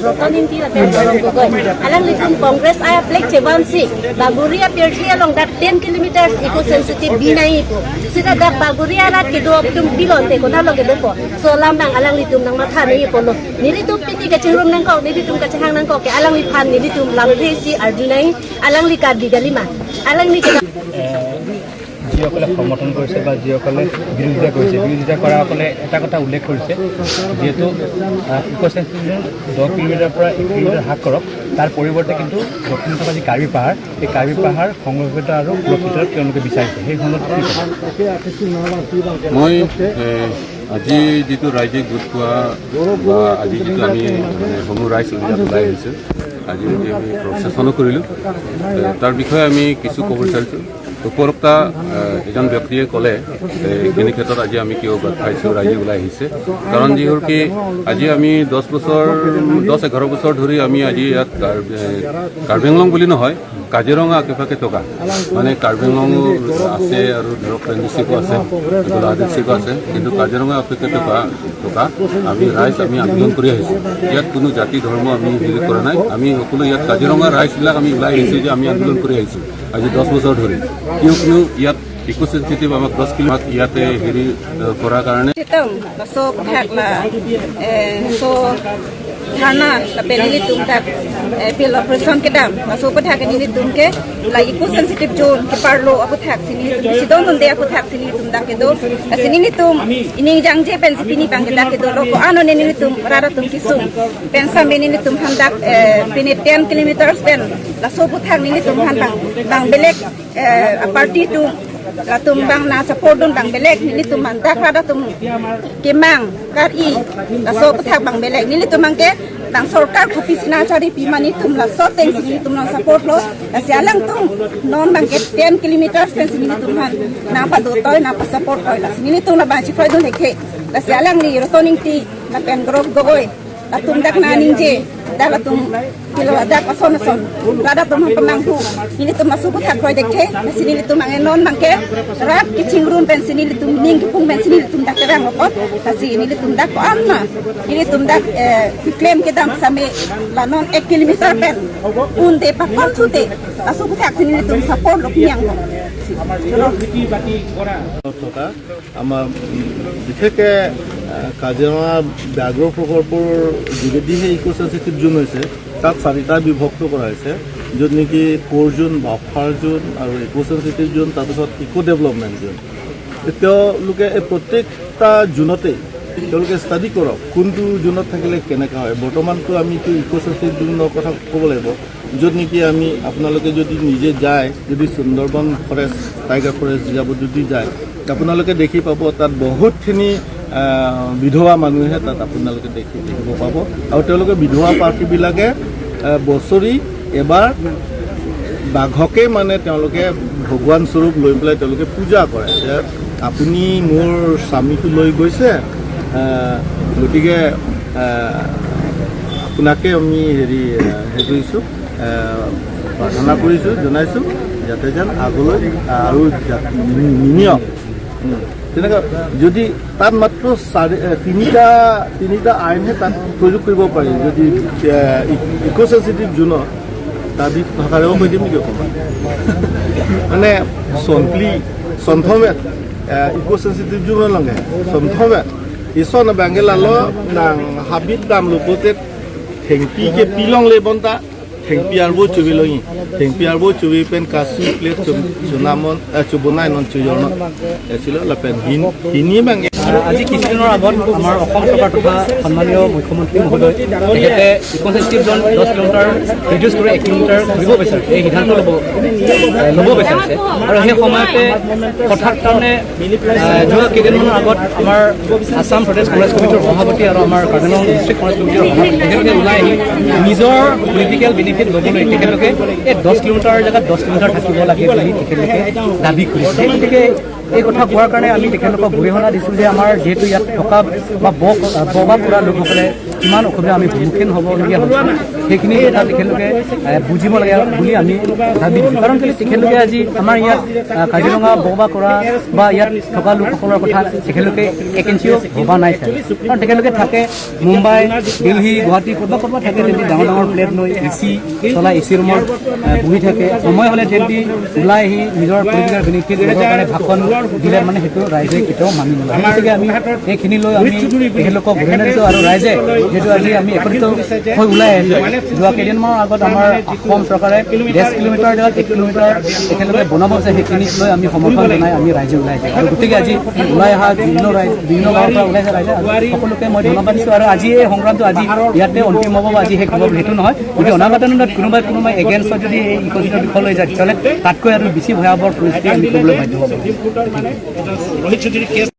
Rotoning ti la pen Gaurav Gogoi alang litum Congress aya plek chebansi Baguria perthi along that 10 kilometers eco sensitive binai po sida dak Baguria rat ke do tum pilon te kona lo ke do po so lambang alang litum nang matha ni po lo nilitum piti ke chingrum nang kok nilitum ka chahang nang kok ke alang li phan nilitum lang the si arjunai alang li ka digalima alang li ke যিসকলে সমৰ্থন কৰিছে বা যিসকলে বিৰোধিতা কৰিছে, বিৰোধিতা কৰাসকলে এটা কথা উল্লেখ কৰিছে, যিহেতু ইক' চেঞ্চিটিভ 10 কিলোমিটাৰৰ পৰা 1 কিলোমিটাৰ হ্ৰাস কৰক, তাৰ পৰিৱৰ্তে কিন্তু দক্ষিণ থকা যি কাৰ্বি পাহাৰ, এই কাৰ্বি পাহাৰ সংৰক্ষিত আৰু সুৰক্ষিত তেওঁলোকে বিচাৰিছে। সেই সন্দৰ্ভত কি ক'ব? মই আজি যিটো ৰাইজে গোট খোৱা বা আজি যিটো আমি মানে সমূহ ৰাইজ ইয়াত ওলাই আহিছোঁ, আজি যি আমি প্ৰচেছনো কৰিলোঁ, তাৰ বিষয়ে আমি কিছু ক'ব বিচাৰিছোঁ। উপৰোক্তা এজন ব্যক্তিয়ে ক'লে এইখিনি ক্ষেত্ৰত আজি আমি কিয় গোট খাইছোঁ, ৰাইজে ওলাই আহিছে, কাৰণ যি হ'ল কি আজি আমি 10 বছৰ, 10-11 বছৰ ধৰি আমি আজি ইয়াত কাৰ্বি আংলং বুলি নহয়, কাজিৰঙা আশে পাশে থকা, মানে কাৰ্বি আংলঙো আছে আৰু ধৰক ডিষ্ট্ৰিক্টো আছে, গোলাঘাট ডিষ্ট্ৰিক্টো আছে, কিন্তু কাজিৰঙা আশে থকা আমি ৰাইজ আমি আন্দোলন কৰি আহিছোঁ। ইয়াত কোনো জাতি ধৰ্ম আমি হেৰি কৰা নাই। আমি সকলো ইয়াত কাজিৰঙা ৰাইজবিলাক আমি ওলাই আহিছোঁ যে আমি আন্দোলন কৰি আহিছোঁ আজি 10 বছৰ ধৰি। কিয় কোনো ইয়াত ইক' চেঞ্চিটিভ আমাক 10 কিলোমিটাৰ ইয়াতে হেৰি কৰাৰ কাৰণে Tum so thak la so thana la penili tum tak pil operation ke dam la so thak ni tum ke la eco sensitive zone ke parlo apu thak sini tum sidon de apu thak sini tum dak ke do sini ni tum ini jang je pen sipini bang ke dak ke do lo ko ano ne ni tum rara tum kisum pen sa meni ni tum han dak pini 10 kilometers pen la so thak ni tum han bang bang belek party tu la tum bang na support dun bang belek ni tum man dak rada tum kemang kar i la so thak bang belek ni tum ang ke bang sarkar khupi sina chari pi mani tum la so teng sini tum non support lo la sialang tum non bang ke 10 kilometers pen sini tum han na pa do toy na pa support toy la sini tum la bang chi khoi dun hekhe la sialang ni rotoning ti la pen grok gogoi la tum dak na ning je dak la tum kilo dak ason ason rada tum han pamang hu ini tum masu thak khoi dekhe la sini tum ang non bang ke rat ki chingrum pen sini tum ning ki pung pen sini tum dak rang okot la sini tum dak ko anna ini tum dak claim ke dam same la non 1 kilometer pen un de pa kon chute la su thak sini tum support lo piang ko. থকা আমাৰ বিশেষকৈ কাজিৰঙা ব্যাঘ্ৰ প্ৰকল্পৰ যোগেদিহে ইক' sensitive জোন হৈছে। তাত চাৰিটা বিভক্ত কৰা হৈছে, য'ত নেকি ক'ৰ জোন, বাফাৰ জোন আৰু ইক' চেঞ্চিটিভ জোন, তাৰপিছত ইক' ডেভেলপমেণ্ট জোন। তেওঁলোকে এই প্ৰত্যেকটা জোনতেই তেওঁলোকে ষ্টাডি কৰক, কোনটো জোনত থাকিলে কেনেকুৱা হয়। বৰ্তমানটো আমিতো ইক' চেঞ্চিটিভ জোনৰ কথা ক'ব লাগিব, য'ত নেকি আমি আপোনালোকে যদি নিজে যায়, যদি সুন্দৰবন ফৰেষ্ট, টাইগাৰ ফৰেষ্ট যাব যদি যায়, আপোনালোকে দেখি পাব তাত বহুতখিনি বিধৱা মানুহে তাত আপোনালোকে দেখিব পাব। আৰু তেওঁলোকে বিধৱা পাৰ্টীবিলাকে বছৰি এবাৰ বাঘকে মানে তেওঁলোকে ভগৱান স্বৰূপ লৈ পেলাই তেওঁলোকে পূজা কৰে যে আপুনি মোৰ স্বামীটো লৈ গৈছে, গতিকে আপোনাকে আমি হেৰি কৰিছোঁ, প্ৰাৰ্থনা কৰিছোঁ, জনাইছোঁ যাতে যেন আগলৈ আৰু নিনিয়ক। তেনেকুৱা যদি তাত মাত্ৰ চাৰি তিনিটা আইনহে তাত প্ৰয়োগ কৰিব পাৰি যদি ইক' চেঞ্চিটিভ জোনত। তাৰ ভাষাৰেও কৈ দিম নেকি অকণমান? মানে চন্টলি সন্থমে ইকো চেঞ্চিটিভ জোন লগে সন্থমে ইসন বাঙ্গেলালো nang habit dam lupote thengpi ke pilong le bonta thengpi arbo chubi loyi thengpi arbo chubi pen kasu plate chunamon chubonai non chuyorno esilo la pen hin hini bange. আজি কিছুদিনৰ আগত আমাৰ অসম চৰকাৰ তথা সন্মানীয় মুখ্যমন্ত্ৰী মহোদয়, তেখেতে ইক' চেঞ্চিটিভ জ'ন 10 কিলোমিটাৰ ৰিডিউচ কৰি 1 কিলোমিটাৰ কৰিব বিচাৰিছে, এই সিদ্ধান্ত ল'ব বিচাৰিছে। আৰু সেই সময়তে হঠাৎ তাৰমানে যোৱা কেইদিনমানৰ আগত আমাৰ আছাম প্ৰদেশ কংগ্ৰেছ কমিটিৰ সভাপতি আৰু আমাৰ কাৰ্বি আংলং ডিষ্ট্ৰিক্ট কংগ্ৰেছ কমিটিৰ সভাপতি তেখেতলোকে ওলাই আহি নিজৰ পলিটিকেল বেনিফিট ল'বলৈ তেখেতলোকে এই 10 কিলোমিটাৰৰ জেগাত 10 কিলোমিটাৰ থাকিব লাগে বুলি তেখেতলোকে দাবী কৰিছে। সেই গতিকে এই কথা কোৱাৰ কাৰণে আমি তেখেতলোকক গৰিহণা দিছোঁ যে আমাৰ যিহেতু ইয়াত থকা বা বসবাস কৰা লোকসকলে কিমান অসুবিধা আমি সন্মুখীন হ'বলগীয়া হৈছে, সেইখিনি কথা তেখেতলোকে বুজিব লাগে বুলি আমি ভাবি দিছোঁ। কাৰণ কেলৈ তেখেতলোকে আজি আমাৰ ইয়াত কাজিৰঙা বসবাস কৰা বা ইয়াত থকা লোকসকলৰ কথা তেখেতলোকে এক ইঞ্চিও ভবা নাই চাগে। কাৰণ তেখেতলোকে থাকে মুম্বাই, দিল্লী, গুৱাহাটী, ক'ৰবাত ক'ৰবাত থাকে। তেহেঁতি ডাঙৰ ডাঙৰ ফ্লেট লৈ এ চি চলাই এ চি ৰুমত বহি থাকে। সময় হ'লে তেহেঁতি ওলাই আহি নিজৰ পলিটিকেল বেনিফিট ল'বৰ কাৰণে ভাষণ দিলে মানে সেইটো ৰাইজে কেতিয়াও মানি নলয়। গতিকে আমি এইখিনি লৈ আমি তেখেতলোকক গৰিহণা দিছোঁ। আৰু ৰাইজে যিহেতু আজি আমি একত্ৰিত হৈ ওলাই আহিছোঁ, যোৱা কেইদিনমানৰ আগত আমাৰ অসম চৰকাৰে 1.5 কিলোমিটাৰ জেগাত 1 কিলোমিটাৰ তেখেতলোকে বনাব আছে, সেইখিনিক লৈ আমি সমৰ্থন জনাই আমি ৰাইজে ওলাই আহিছোঁ। আৰু গতিকে আজি ওলাই অহা বিভিন্ন ৰাইজ, বিভিন্ন গাঁৱৰ পৰা ওলাইছে ৰাইজে, আৰু সকলোকে মই ধন্যবাদ দিছোঁ। আৰু আজি এই সংগ্ৰামটো আজি ইয়াতে অন্তিম হ'ব বা আজি শেষ হ'ব সেইটো নহয়। যদি অনাগত দিনত কোনোবাই কোনোবাই এগেইনষ্টত যদি এই ইক'চিটিৰ বিষয় লৈ যায়, তেতিয়াহ'লে তাতকৈ আৰু বেছি ভয়াৱহ পৰিস্থিতি আমি কৰিবলৈ বাধ্য হ'ব।